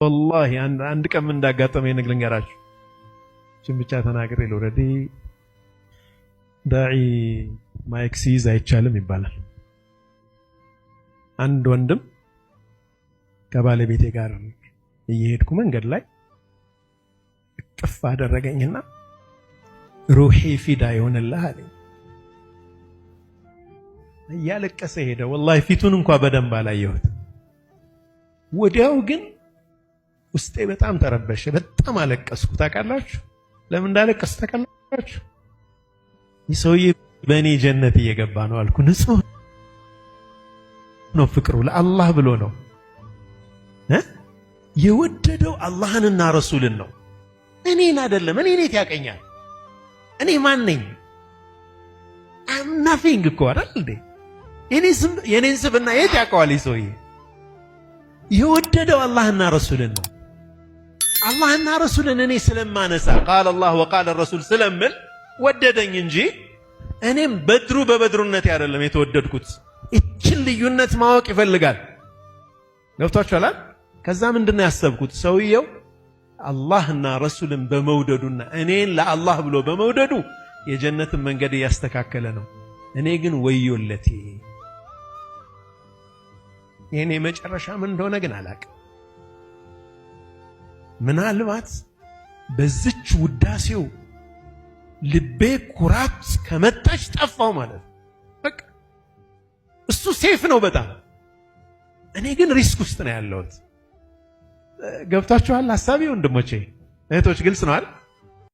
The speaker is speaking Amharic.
ወላሂ አንድ ቀን ምን እንዳጋጠመኝ ልንገራችሁ። እችን ብቻ ተናግሬ ልውረድ። ዳዒ mic ሲይዝ አይቻልም ይባላል። አንድ ወንድም ከባለቤቴ ጋር እየሄድኩ መንገድ ላይ እቅፍ አደረገኝና ሩሂ ፊዳ ይሆንልህ አለኝ። እያለቀሰ ሄደ። ወላሂ ፊቱን እንኳ በደንብ አላየሁት። ወዲያው ግን ውስጤ በጣም ተረበሸ። በጣም አለቀስኩ። ታውቃላችሁ ለምን እንዳለቀስኩ ታውቃላችሁ? ይህ ሰውዬ በእኔ ጀነት እየገባ ነው አልኩ። ንጹህ ነው ፍቅሩ፣ ለአላህ ብሎ ነው የወደደው፣ አላህንና ረሱልን ነው፣ እኔን አይደለም። እኔን የት ያቀኛል? እኔ ማን ነኝ? I'm nothing እኮ አይደል እንዴ? የኔን ስብና የት ያውቀዋል? ይህ ሰውዬ የወደደው አላህና ረሱልን ነው። አላህና ረሱልን እኔ ስለማነሳ፣ قال الله وقال الرسول ስለምል ወደደኝ እንጂ እኔም በድሩ በበድሩነቴ አይደለም የተወደድኩት። ይችን ልዩነት ማወቅ ይፈልጋል። ገብቷችኋል? ከዛ ምንድነው ያሰብኩት? ሰውየው አላህና ረሱልን በመውደዱና እኔን ለአላህ ብሎ በመውደዱ የጀነትን መንገድ እያስተካከለ ነው። እኔ ግን ወዮለቴ፣ የእኔ መጨረሻ ምን እንደሆነ ግን አላቅም። ምናልባት በዚች ውዳሴው ልቤ ኩራት ከመጣች ጠፋው ማለት ነው። በቃ እሱ safe ነው በጣም፣ እኔ ግን risk ውስጥ ነው ያለሁት። ገብቷችኋል ሀሳቤ? ወንድሞቼ እህቶች፣ ግልጽ ነው አይደል?